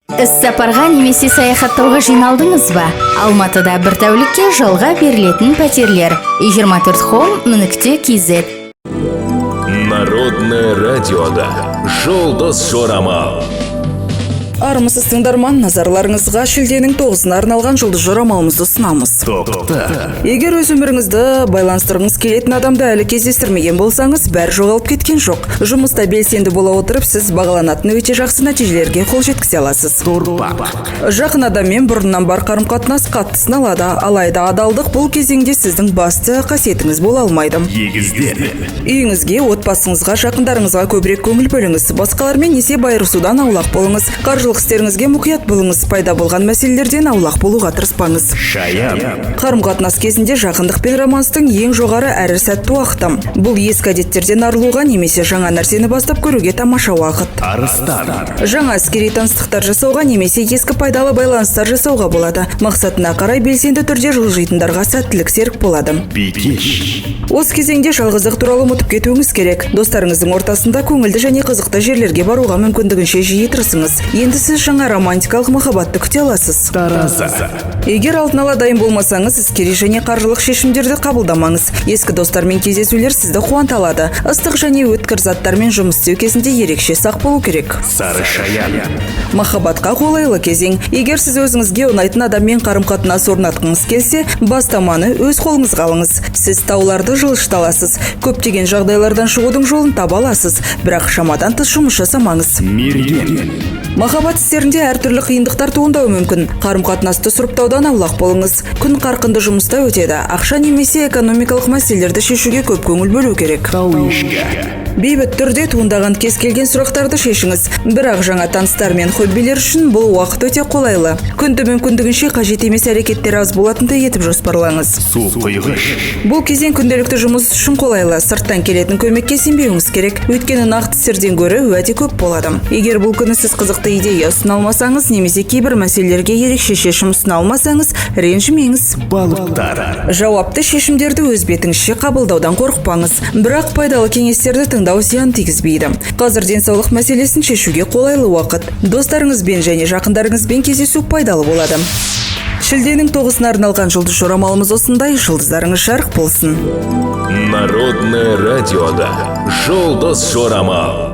Іс сапарға немесе саяхаттауға жиналдыңыз ба? Алматыда бір тәулікке жалға берілетін пәтерлер. 24 Home нүкте kz. Народное радиода «Жұлдыз Жорамал». Армысыз, тыңдарман! Назарларыңызға шілденің 9-ына арналған жұлдыз жорамалымызды ұсынамыз. Тоқта. Егер өз өміріңізді байланыстырғыңыз келетін адамды әлі кездестірмеген болсаңыз, бәрі жоғалып кеткен жоқ. Жұмыста белсенді бола отырып, сіз бағаланатын өте жақсы нәтижелерге қол жеткізе аласыз. Торпақ. Жақын адаммен бұрыннан бар қарым-қатынас қатты сыналады. Алайда адалдық бұл кезеңде сіздің басты қасиетіңіз бола алмайды. Егіздер. Үйіңізге, отбасыңызға, жақындарыңызға көбірек көңіл бөліңіз. Басқалармен есеп айырысудан аулақ болыңыз. Қаржылық істеріңізге мұқият болыңыз. Пайда болған мәселелерден аулақ болуға тырыспаңыз. Шаян. Қарым қатынас кезінде жақындық пен романстың ең жоғары әрі сәтті уақыты. Бұл ескі әдеттерден арылуға немесе жаңа нәрсені бастап көруге тамаша уақыт. Арыстан. Жаңа әскери таныстықтар жасауға немесе ескі пайдалы байланыстар жасауға болады. Мақсатына қарай белсенді түрде жылжитындарға сәттілік серік болады. Бикеш. Осы кезеңде жалғыздық туралы ұмытып кетуіңіз керек. Достарыңыздың ортасында көңілді және қызықты жерлерге баруға мүмкіндігінше жиі тырысыңыз. Енді сіз жаңа романтикалық махаббатты күте аласыз. Таразы. Егер алдын ала дайын болмасаңыз, іскери және қаржылық шешімдерді қабылдамаңыз. Ескі достармен кездесулер сізді қуанта алады. Ыстық және өткір заттармен жұмыс істеу кезінде ерекше сақ болу керек. Сары шаян. Махаббатқа қолайлы кезең. Егер сіз өзіңізге ұнайтын адаммен қарым-қатынас орнатқыңыз келсе, бастаманы өз қолыңызға алыңыз. Сіз тауларды жылжыта аласыз. Көптеген жағдайлардан шығудың жолын таба аласыз, бірақ шамадан тыс жұмыс жасамаңыз. Мерген. Махаббат істерінде әртүрлі қиындықтар туындауы мүмкін. Қарым қатынасты сұрыптаудан аулақ болыңыз. Күн қарқынды жұмыста өтеді. Ақша немесе экономикалық мәселелерді шешуге көп көңіл бөлу керек. Тау ешкі. Бейбіт түрде туындаған кез келген сұрақтарды шешіңіз. Бірақ жаңа таныстар мен хоббилер үшін бұл уақыт өте қолайлы. Күнді мүмкіндігінше қажет емес әрекеттер аз болатындай етіп жоспарлаңыз. Су құйғыш. Бұл кезең күнделікті жұмыс үшін қолайлы. Сырттан келетін көмекке сенбеуіңіз керек, өйткені нақты істерден гөрі уәде көп болады. Егер бұл күні сіз қызықты идея ұсына алмасаңыз немесе кейбір мәселелерге ерекше шешім ұсына алмасаңыз, ренжімеңіз. Балықтар. Жауапты шешімдерді өз бетіңізше қабылдаудан қорықпаңыз, бірақ пайдалы кеңестерді тыңдау зиян тигізбейді. Қазір денсаулық мәселесін шешуге қолайлы уақыт. Достарыңызбен және жақындарыңызбен кездесу пайдалы болады. Шілденің 9-ына арналған жұлдыз жорамалымыз осындай. Жұлдыздарыңыз жарық болсын! Народное радиода «Жұлдыз Жорамал».